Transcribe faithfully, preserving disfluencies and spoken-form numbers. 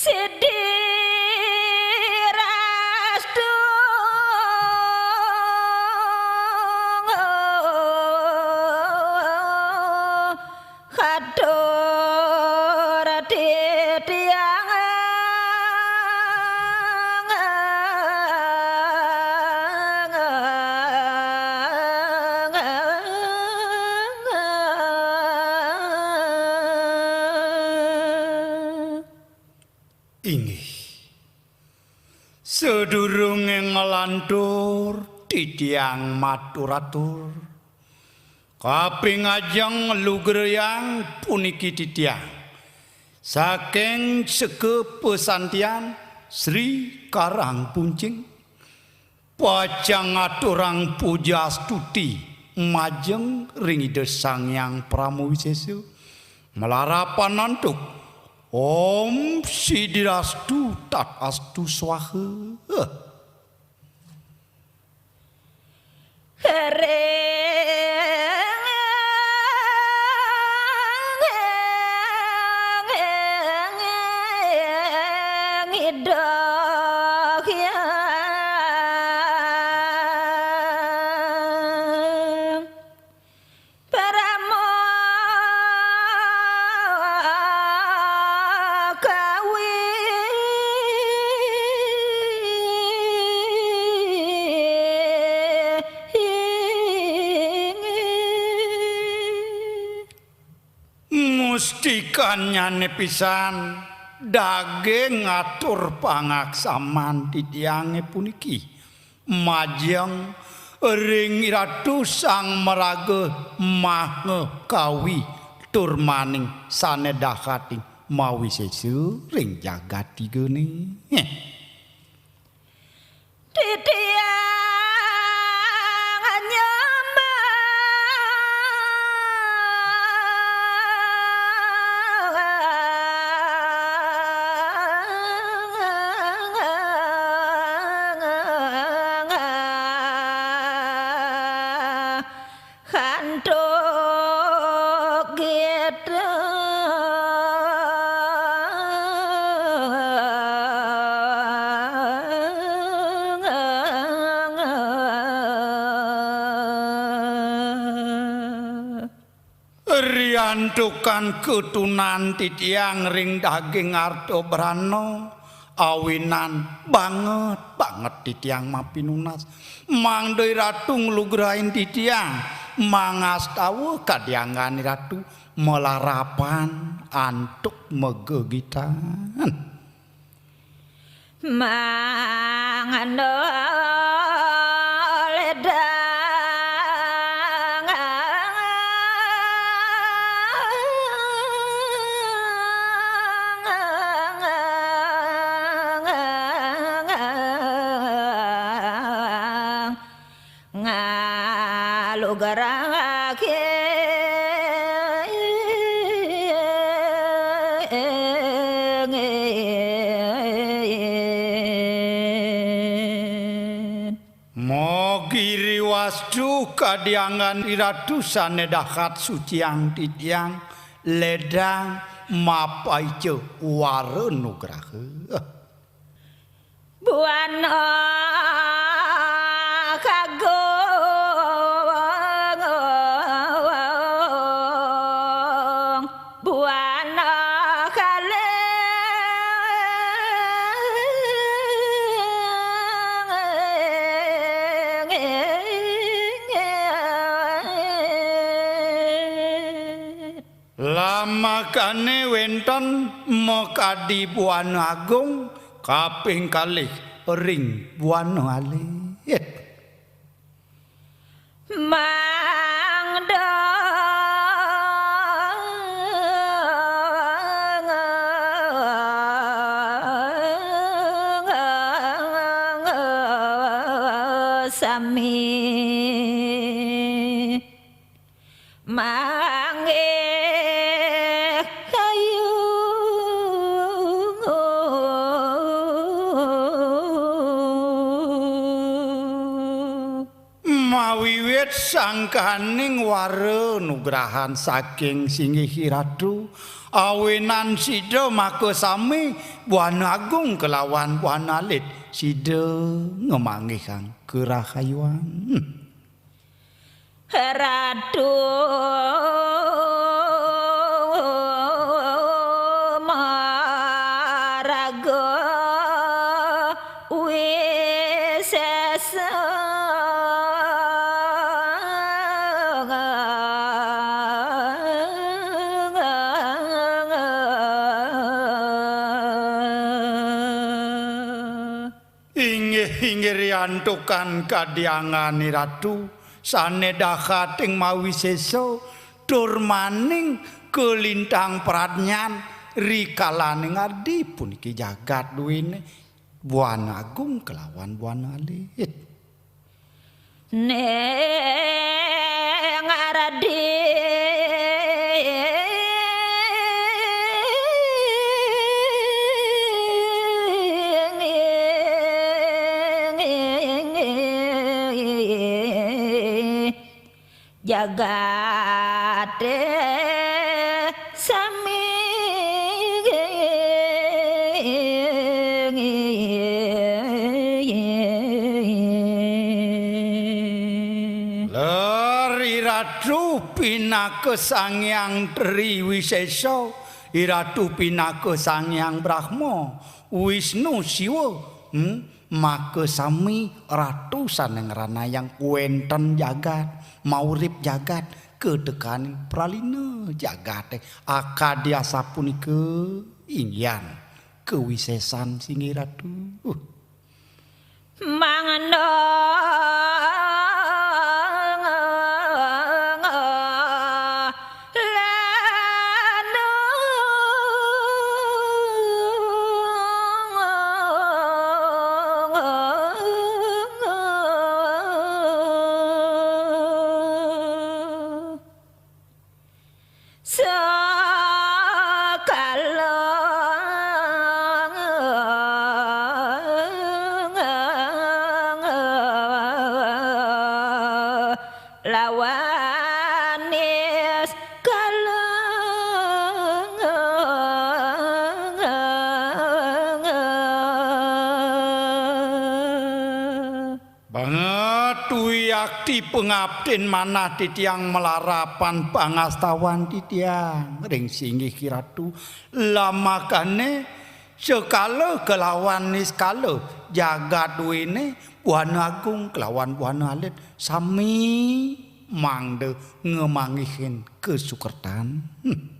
Sidi Rastu katur titiang. Inggih. Sadurunge nglantur, titiang matur-atur. Kaping ajeng lugrayang puniki titiang saking seka pesantian Sri Karang Puncing. Pacang aturang puja astuti majeng ring Ida Sang Hyang Parama Wisesa, malarapan antuk Om Sidirastu Tat Astu Swaha. Mustikannyane pisan daging atur pangaksaman titiange puniki majeng ring Ratu Sang Maraga Maha Kawi tur maning sane dahating mawisesa ring jagat tigane. Titiang nyembah antuk kita. Riantukan ketunan titiang ring daging arta brana, awinan banget, banget titiang mapinunas. Mangda Ratu nglugrain titiang, mangastawa kadiangan Ratu malarapan antuk magegitan. Mangandol ledang. Ngalugrahake. Mogiri wastu kadiangan Iratu sane dahat suciang titiang ledang mapaica wara nugraha. Buana kagung, buana kalih. Lamakane wenten makadi buana agung, kaping kalih ring buana alit. Mangda sami manggih kayu. Mawiwit sangkaning wara nugrahan saking singgih Ratu, Awinan sida makasami Buana Agung kelawan Buana Alit, sida ngemanggihang karahayuan. Ratu Maraga Wisesa. Inggih, inggih, riantukan kadiangan Ratu, sane dahating mawisesa, tur maning kalintang pradnyan rikalaning adi puniki jagat duene Buana Agung kelawan Buana Alit. Ning adi jagate sami. Ler, I Ratu pinaka Sang Hyang Tri Wisesa, I Ratu pinaka Sang Hyang Brahma, Wisnu, Siwa, hmm, makasami Ratu sane ngranayang wenten jagat, maurip jagat, katekaning pralina jagate. Akadi asapunika inggihan kawisesan singgih Ratu. Mangandang Banget wiakti pangaptin manah titiang malarapan pangastawan titiang ring singgih I Ratu, lamakane sekala kelawan niskala jagat duene Buana Agung kelawan Buana Alit sami mangda ngemanggihin kasukertan. Hmm.